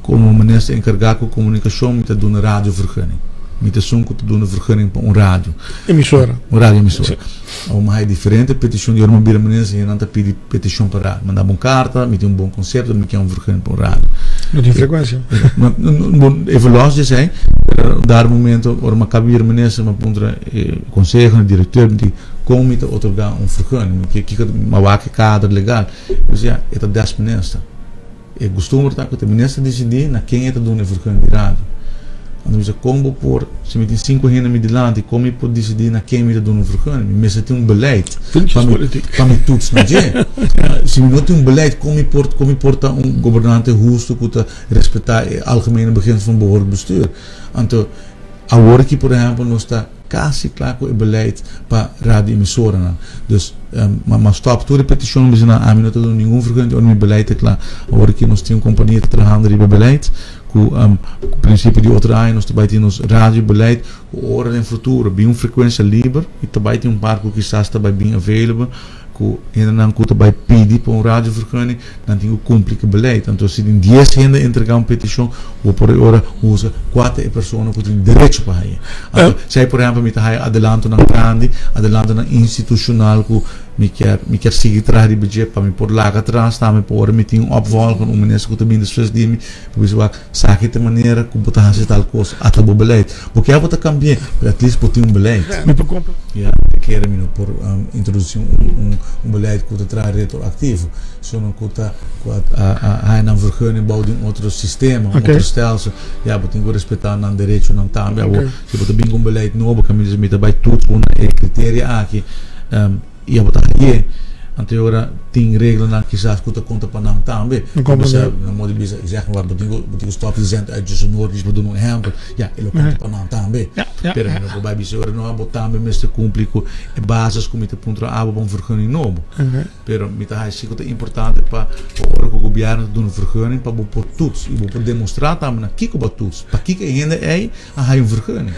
Komo minister enkargá ku komunikashon mi ta duna radiovergunning. Mi ta esun ku ta duna vergunning pa un radio. Emisora. Un radio emisora. Awor mi haña diferente petishon di ora mi bira minister hende nan ta pidi petishon pa radio. Manda bo un karta, mi tin un bon konsepto, mi ke un vergunning pa un radio. No tin frekuensia. Bon, even los di esei, pero un dado momento ora mi a kaba bira minister mi a puntra e konseho, e direkteur, mi di kon mi ta otorgá un vergunning? Kiko mi a wak e kader legal? Mi bisa ya, e ta des minister. E gustumber ta ku ta minister disidí na ken e ta duna e vergunning di radio. Anto mi bisa kon bo por, si mi tin sinku hende mi dilanti, kon mi por disidí na ken mi ta duna un vergunning? Mi mester tin un beleid pa mi pa mi tuts na dje. Si mi no tin un beleid, kon mi por kon mi por ta un gobernante hustu ku ta respetá e algemene beginsel van behoorlijk bestuur? Anto awor aki por ehèmpel nos ta. Kasi kla ku e beleid pa radioemisoranan. Dus ma stòp tur e petishon bisa nan ami no ta duna ningun vergunning te ora mi beleid ta kla. Awor aki nos tin un kompania ta trahando riba e beleid ku prinsipio di otro aña nos ta bai tin nos radio beleid ku ora den futuro bin un frekuensia liber i ta bai tin un par ku kisas ta bai bin available ku hendenan ku ta bai pidi pa un radiovergunning nan tin ku kumpli ku e beleid. Anto si tin dies hende entrega un petishon bo por e ora husga kua ta e persona ku tin derecho pa haña. Anto si ai por ehempel mi ta haña adelantonan grandi, adelantonan institushonal ku mi kier mi kier sigui traha riba dje pa mi por laga atras tambe pa ora mi tin un opvolger, un minister ku ta bini despues di mi pa bisa wak esaki ta e manera ku bo ta hasi tal kos, ata bo beleid. Bo kier bo ta kambi'é, pero at least bo tin un beleid. Mi por kompra. Ya, mi kere mi no por introdusi un un beleid ku ta traha retroaktivo, sino ku ta ku a a haña nan vergunning bou di un otro sistema, un otro stelsel. Ya, bo tin ku respetá nan derechonan tambe. Awor, si bo ta bin ku un beleid nobo kaminda si mi ta bai toets bo na e kriteria aki, I abo ta haye. Anto e ora tin reglanan kisas ku ta konta pa nan tambe. Mi komprende. Bo sa, modo di bisa, zeg maar, bo tin ku, bo tin ku stòp di zend uit je noordjes, bo duna un ehèmpel. Ya, e lo konta pa nan tambe. Ja, ja, Pero mi ja. no por bai bisa e ora, no, abo tambe mester kumpli ku e basis ku mi ta puntra abo pa un vergunning nobo. Oké. Pero mi ta haye si ku ta importante pa pa ora ku gobièrnu ta duna vergunning pa bo por toets i bo por demostrá tambe na kiko bo a toets, pakiko e hende ei a haye un vergunning.